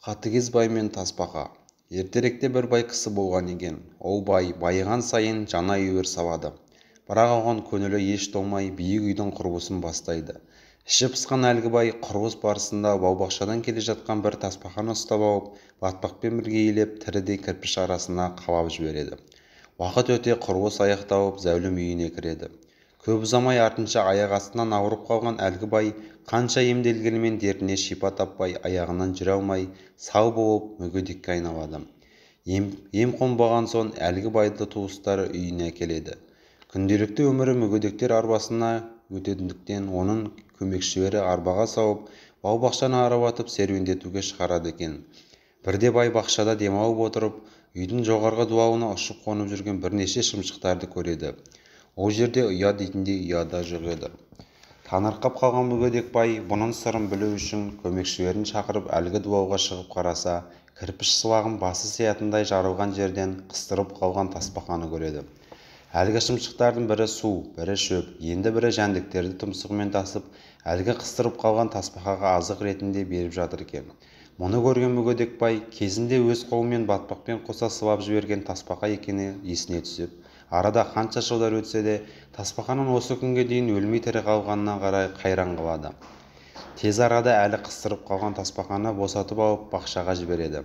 Қатыгез бай мен тасбақа. Ертеректе бір бай кісі болған екен. Ол бай байыған сайын жаңа үйлер салады. Бірақ оған көңілі еш толмай, биік үйдің құрылысын бастайды. Іші пысқан әлгі бай құрылыс барысында бау-бақшадан келе жатқан бір тасбақаны ұстап алып, батпақпен бірге илеп, тірідей кірпіш арасына қалап жібереді. Уақыт өте құрылыс аяқталып, зәулім үйіне кіреді. Көп ұзамай артынша аяқ астынан ауырып қалған әлгі бай қанша емделгенімен дертіне шипа таппай, аяғынан жүре алмай, сал болып мүгедекке айналады. Ем қонбаған соң әлгі байды туыстары үйіне әкеледі. Күнделікті өмірі мүгедектер арбасына өтетіндіктен оның көмекшілері арбаға салып, бау-бақшаны аралатып серуендетуге шығарады екен. Бірде бай бақшада демалып отырып, үйдің жоғарғы дуалына ұшып қонып жүрген бірнеше шымшықтарды көреді. Ол жерде ұя дейтіндей ұя да жоқ еді. Таңырқап қалған мүгедек бай бұның сырын білу үшін көмекшілерін шақырып, әлгі дуалға шығып қараса, кірпіш сылағын басы сиятындай жарылған жерден қыстырып қалған тасбақаны көреді. Әлгі шымшықтардың бірі су, бірі шөп, енді бірі жәндіктерді тұмсығымен тасып, әлгі қыстырып қалған тасбақаға азық ретінде беріп жатыр екен. Мұны көрген мүгедек бай кезінде өз қолымен батпақпен қоса сылап жіберген тасбақа екені есіне түсіп, арада қанша жылдар өтсе де тасбақаның осы күнге дейін өлмей тірі қалғанына қарай қайран қалады. Тез арада әлі қыстырып қалған тасбақаны босатып алып бақшаға жібереді.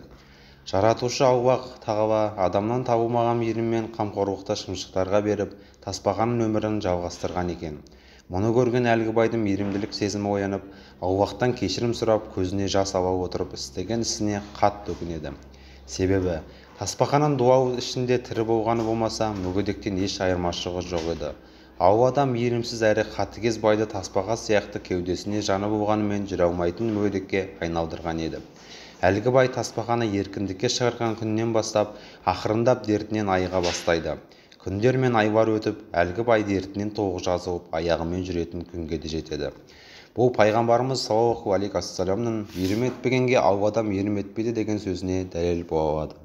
Жаратушы Аллах тағала адамнан табылмаған мейірім мен қамқорлықты шымшықтарға беріп, тасбақаның өмірін жалғастырған екен. Мұны көрген әлгі байдың мейірімділік сезімі оянып, Аллахтан кешірім сұрап, көзіне жас ала отырып, істеген ісіне қатты өкінеді. Себебі тасбақаның дуал ішінде тірі болғаны болмаса, мүгедектен еш айырмашылығы жоқ еді. Алла мейірімсіз әрі қатыгез байды тасбақа сияқты кеудесіне жаны болғанымен жүре алмайтын мүгедекке айналдырған еді. Әлгі бай тасбақаны еркіндікке шығарған күннен бастап, ақырындап дертінен айыға бастайды. Күндер мен айлар өтіп, әлгі бай дертінен толық жазылып, аяғымен жүретін күнге де жетеді. Бұл пайғамбарымыз саллаллаху алейхи уассаламның мейірім етпегенге Алла да мейірім етпейді деген сөзіне дәлел бола алады.